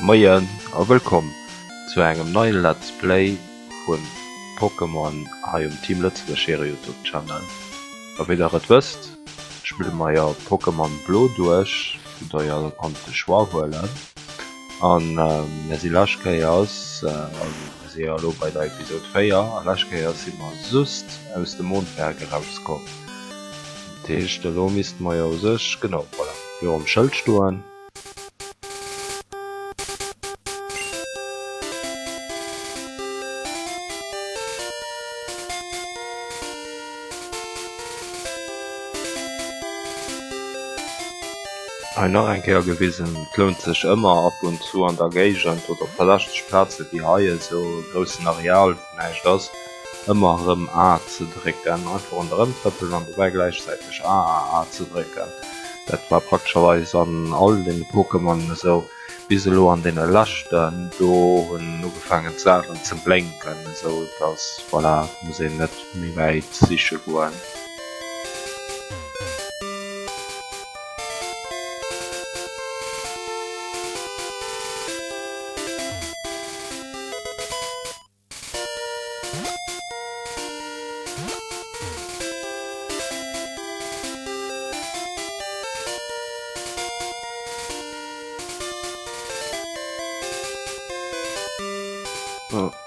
Moien a wëllkomm zu engem neie Let's Play vu Pokémon hei um Team Lëtzebuerg hire Youtube Channel. A wéi der et wësst, spille mer jo Pokémon Blo duerch, wou der jo konnt de Choix huelen. An mir si lescht Kéiers, also mir si jo elo bei der Episode 4, a lescht Kéiers si mer just aus dem Mondberg erauskomm. Dat heescht elo misste mer jo u sech, genau, voilà, virum Schëld stoen. Hei nach eng Kéier gewisen, et lount sech ëmmer ab und zu an der Géigend oder op verdächteg Plaze wéi hei esou e groussen Areal wou näischt ass, ëmmer erëm A ze drécken, einfach ronderëm trëppelen an dobäi gläichzäiteg A A A ze drécken. Dat war praktescherweis an all deene Pokémonen esou, bis elo an deene leschten, do hunn ugefaangen d'Saachen ze blénken, esou dass, voilà, muss een net méi wäit siche goen.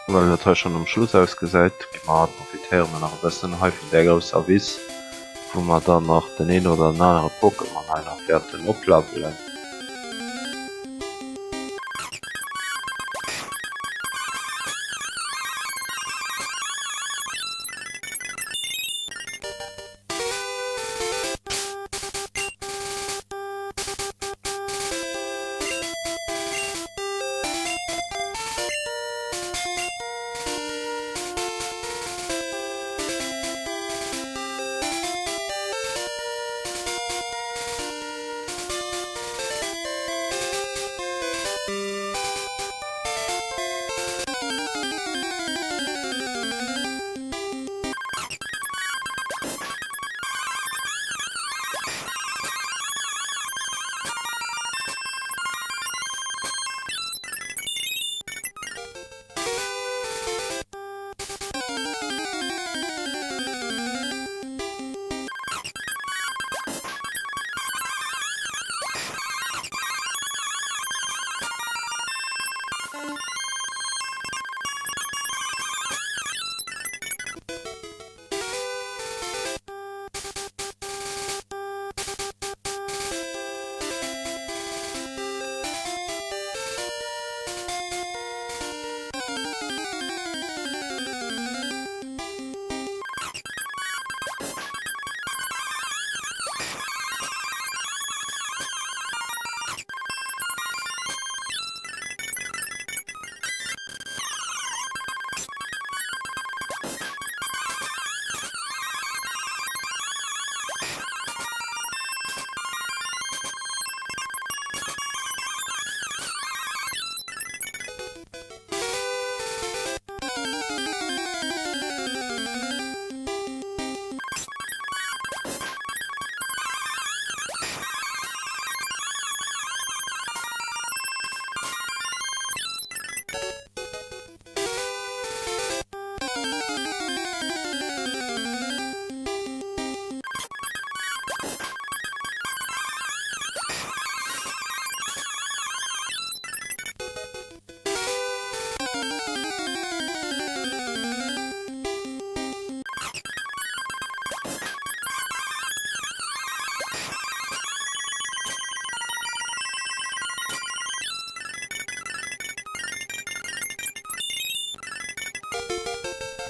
Well dat hei schonn um Schluss ausgesäit, gi mer, profitéiere mer nach e bëssen hei vun där grousser Wiss, wou mer dann nach den een oder den anere Pokémon hei nach wäerten oplevelen.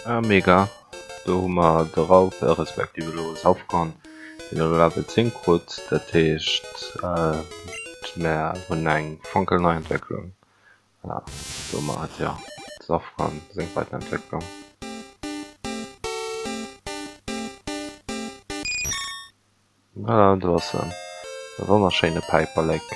Ah mega, do hu mer de Ralph respektiv elo Safkon, deen elo Level 10 krut. Dat heescht mär hunn eng fonkelnei Entwécklung. Voilà, domat hat jo Safran seng Weiterentwécklung. Voilà, do ass en, e wonnerschéine Päiperlek.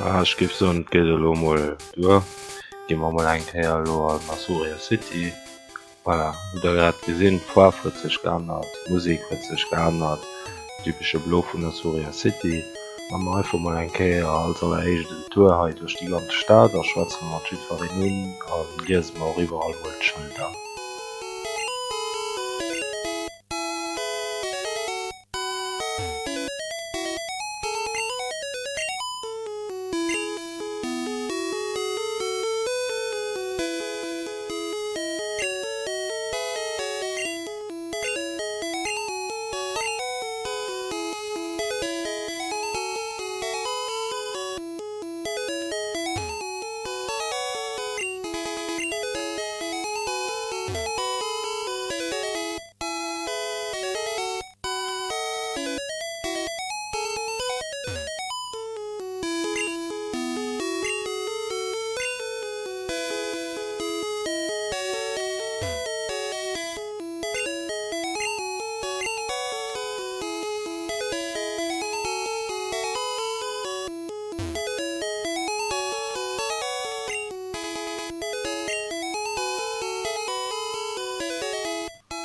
Ah, ech géif soen, et geet elo mol duer. Gi mer mol eng Kéier elo an Asuria City. Voilà, hutt der grad gesinn, d'Faarf huet sech geännert, d'Musek huet sech geännert, typesche Blo vun Asuria City. Maache mer einfach mol eng Kéier als alleréischt en Tour hei duerch déi ganz Stad a schwätze mat jiddwereen un a liese mer och iwwerall mol d'Schëlder.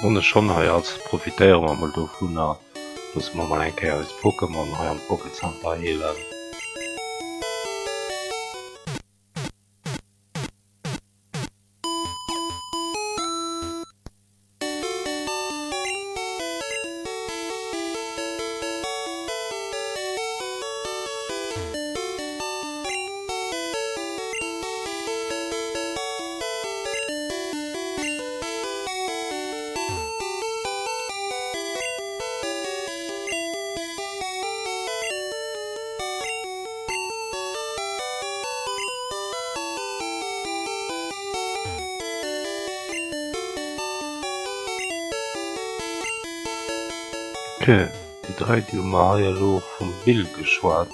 Wann e schonn hei ass, profitéiere mer mol dovunner, loosse mer mol eng Kéier eis Pokémon hei am Pokécenter heelen. Ok, déi 3 déi hu mer hei elo vum Bill geschwat.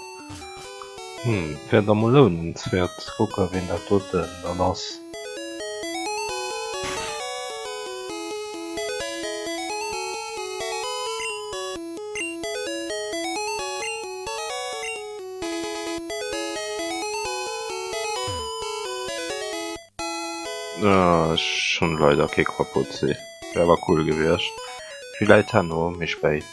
Hm, wär da mol lounenswäert ze kucken ween dat doten dann ass. Ech hunn leider kee Quapuzzi, wär awer cool gewiescht. Villäit herno, méi spéit.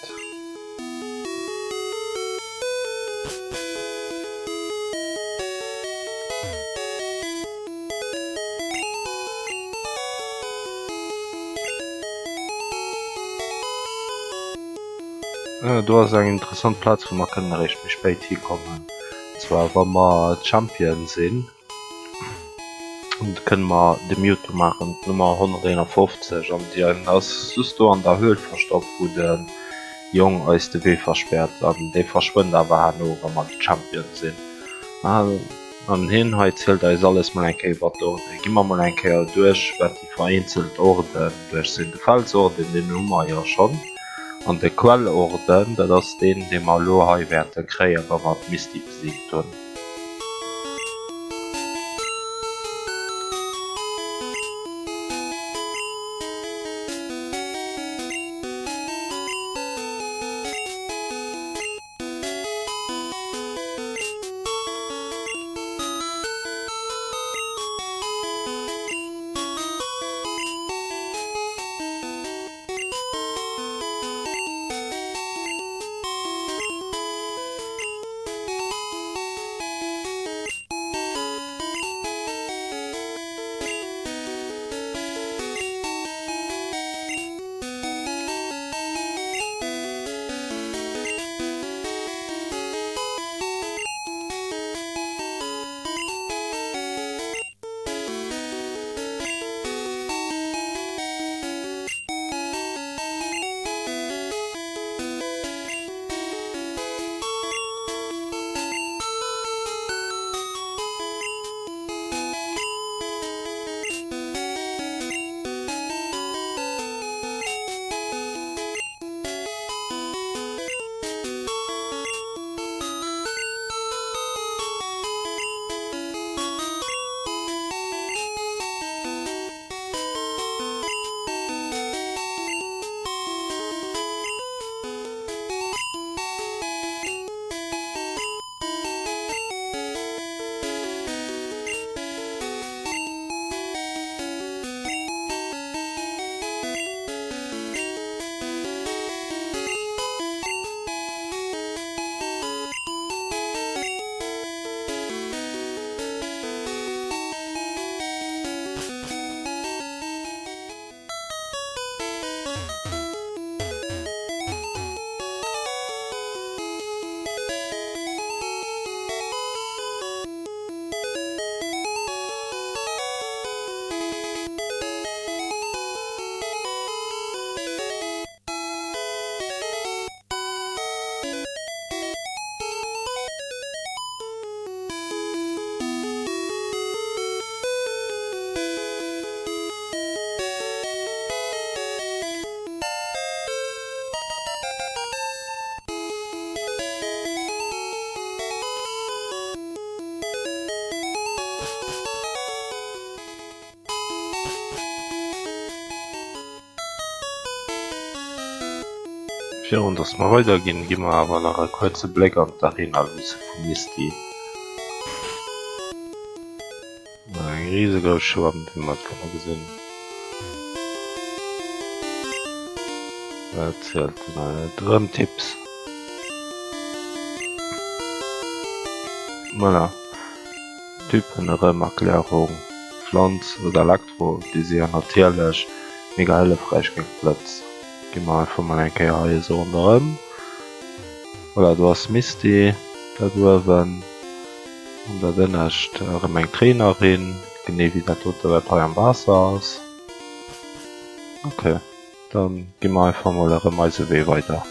Do ass eng interessant Plaz wou mer kënnen eréischt méi spéit hikommen, an zwar wa mer Champion sinn. Kënne mer de Mewtwo maachen, d'Nummer 151, an dien ass just do an der Höhl verstoppt, wou de Jong eis de Wee verspäert, an dee verschwënnt awer herno wa mer de Champion sinn. An hien hei zielt eis alles mol eng Kéier iwwer d'Orden. Gi mer mol eng Kéier duerch wat déi vereenzelt Orden duerch sinn. De Felsorden, deen hu mer jo schonn, an de Quellorden, dat ass deen, dee mer elo hei wäerte kréien, wa mer d'Misty besiegt hunn. Virun dass mer weider ginn, gi mer awer nach e kuerze Bléck an d'Arena luusse vu Misty. Eng risegrouss Schwamm, wéi mer et kënne gesinn. Dat zielt erëm Tipps. Voilà. Typen erëm Erklärung, Pflanz oder Elektro, déi si jo natierlech mega hëllefräich géint Blëtz. Gi mer einfach mol eng Kéier hei esou ronderëm. Voilà, do ass Misty, dat uewen. An dat ënnescht erëm eng Trainerin, genee wéi dat dote wat hei am Waasser ass. Ok, dann gi mer einfach mol erëm eise Wee weider.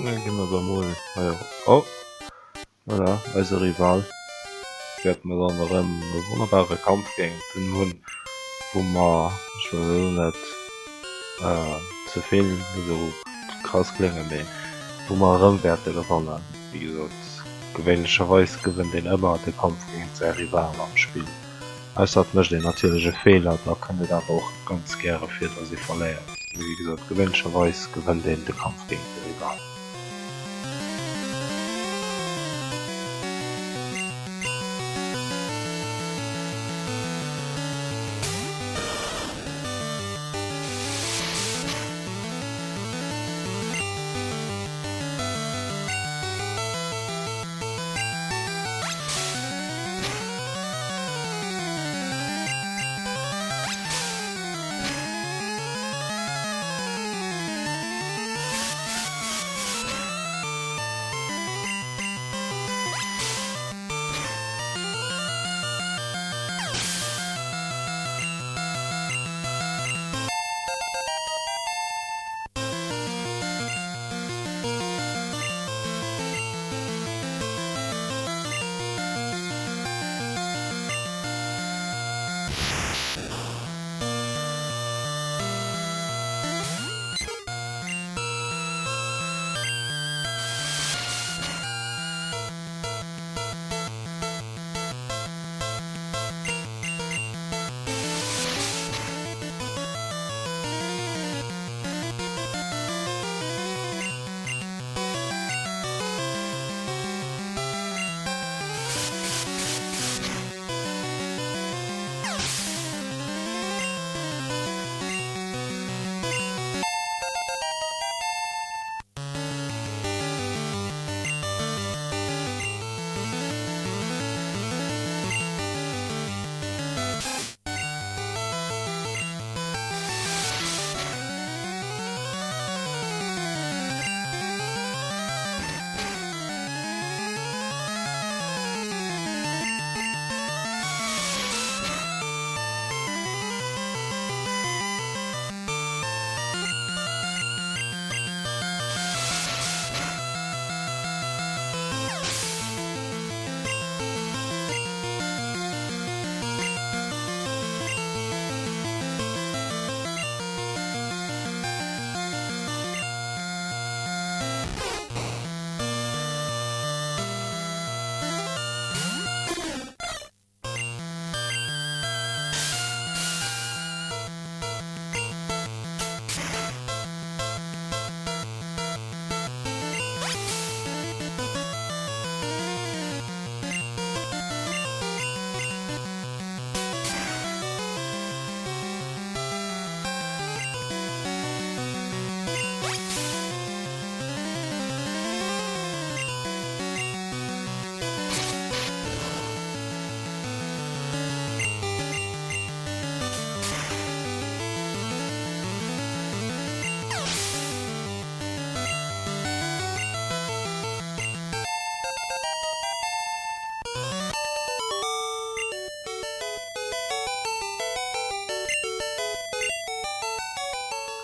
Da gi mer da mol hei oh voilà eise Rival wäerte mer dann erëm e wonnerbare Kampf géint en hunn, wou mer, ech wëll elo net ze vill esou krass kléngen, mee wou mer erëm wäerte gewannen. Wéi gesot, gewéinlecherweis gewënnt een ëmmer de Kampf géint säi Rival am Spill. Ausser et mécht een natierlech e Feeler, da kënnt et awer och ganz gäre vir, dass ee verléiert. Mee wéi gesot, gewéinlecherweis gewënnt een de Kampf géint de Rival.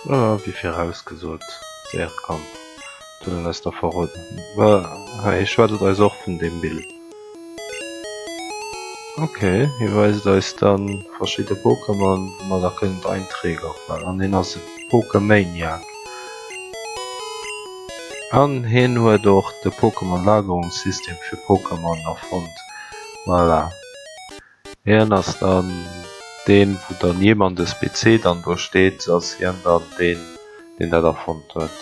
Voilà, wéi virausgesot, séiere Kampf. Huet en eis da verroden. Hei schwätzt eis och vun deem Bild. Ok, hie weist eis dann verschidde Pokémon, wou mer da kënnen d'Einträg opmaachen. An hien ass e Pokémaniac. An hien huet och de Pokémon-Lagerungssystem fir Pokémon erfonnt. Voilà. Hien ass dann deen, wou dann jemandes PC dann do steet, ass hien dann deen, deen dat erfonnt huet.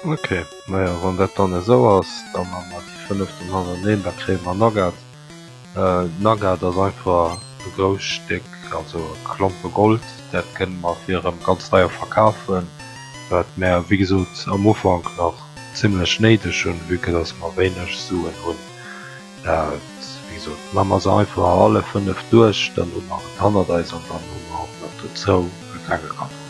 Ok, naja, wann dat dann esou ass, da man mer déi 5 dann hannerteneen, da kréie mer Nugget. Nugget ass einfach e grousst Stéck, also e Klompe Gold, dat kënne mer fir erëm ganz deier verkafen, wat mär wéi gesot am Ufank nach zimlech néideg hunn, vue que dass mer wéineg Suen hunn. Dat wéi gesot, maa mer se einfach alle 5 duerch, dann hu mer et hannert eis an dann hu mer och nach dozou e klenge Kaddo.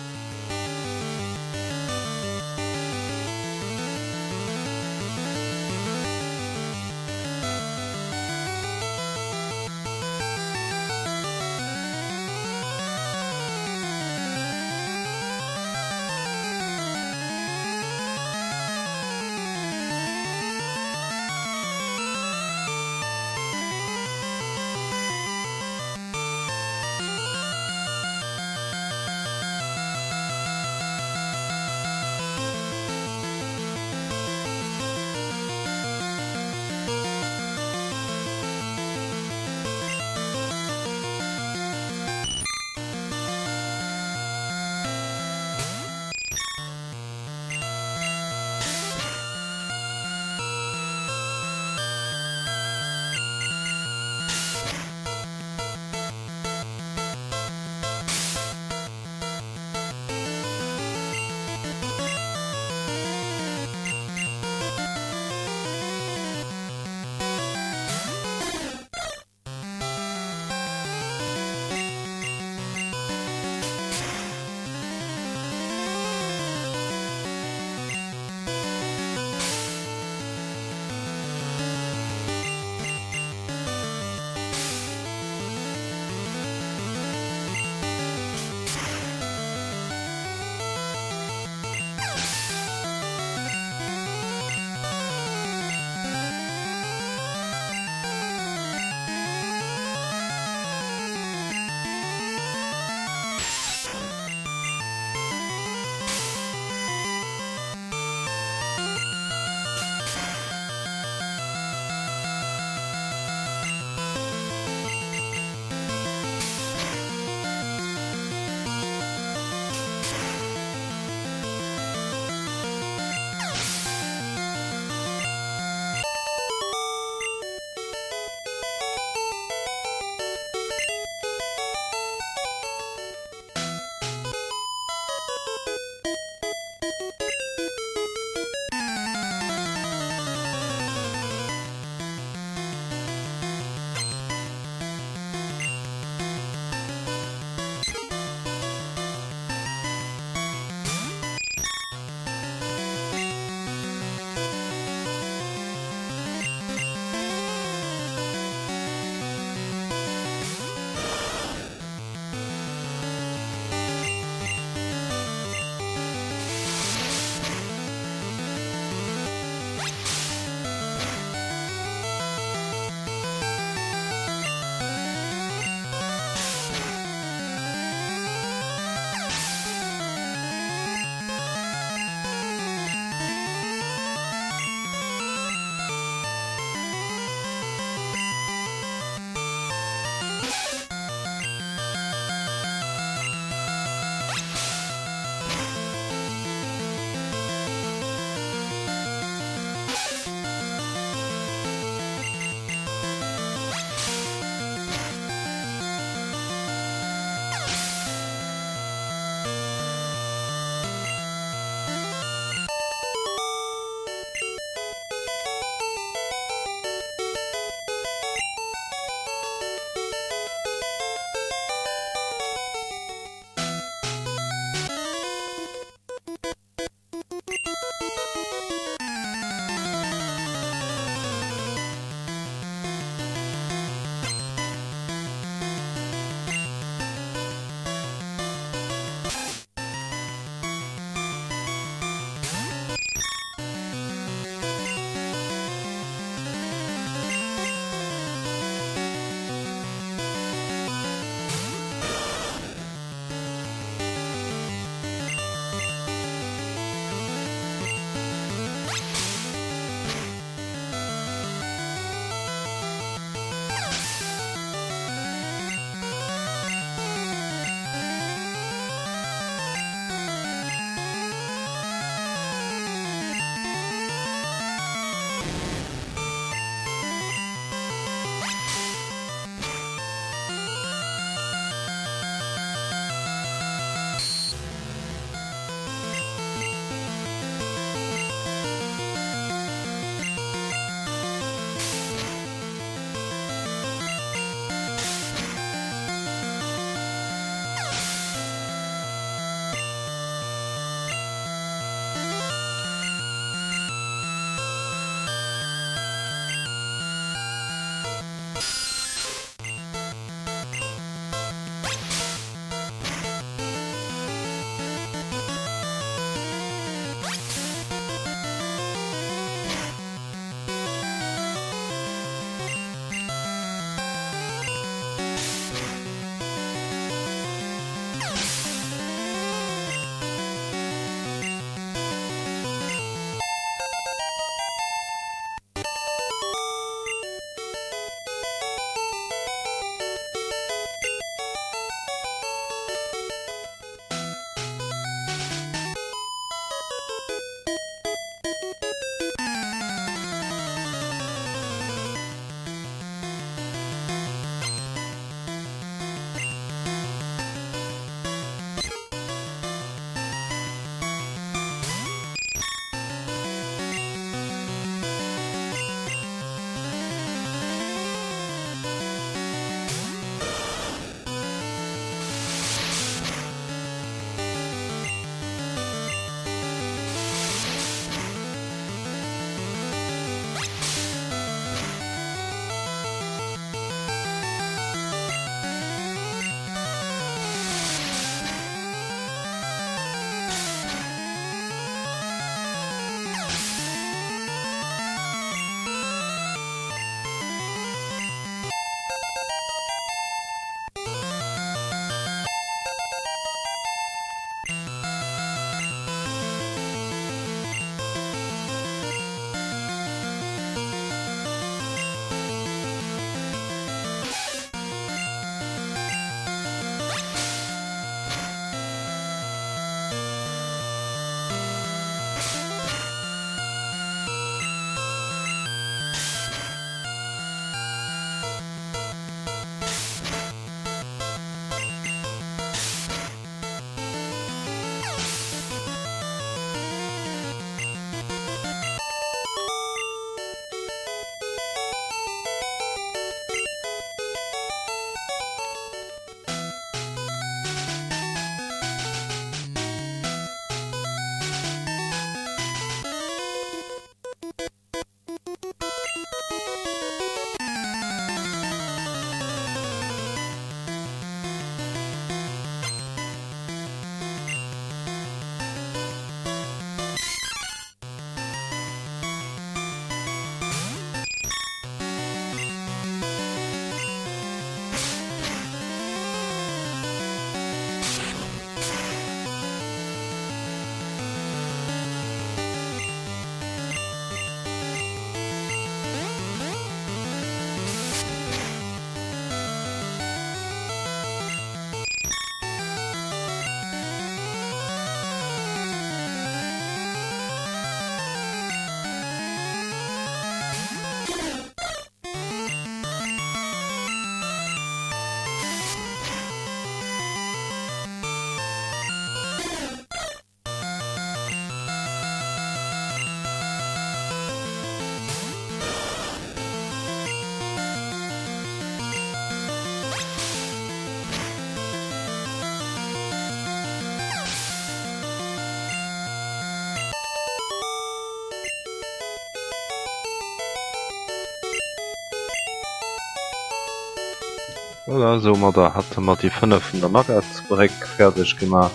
Voilà, soumadder hätte mer déi 5 vun der Nugget-Bréck fäerdeg gemaach.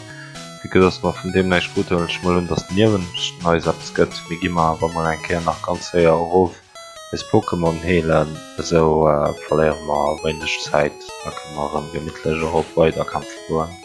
Vue que dass mer vun deem näischt krut, huelen ech mol un, dass den Ieweschten eis eppes gëtt. Mir gi mer awer mol eng Kéier nach ganz séier erof eis Pokémon heelen, esou verléiere mer wéineg Zäit, da kënne mer erëm gemittlech erop weider kämpfe goen.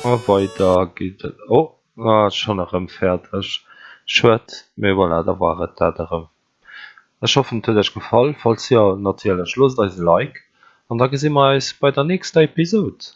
A weider geet et. Oh, ah, schonn erëm fäerdeg. Schued, mee voilà, da war et dat erëm. Ech hoffen et huet iech gefall. Falls jo, natierlech loosst eis e Like an da gesi mer eis bei der nächster Episode.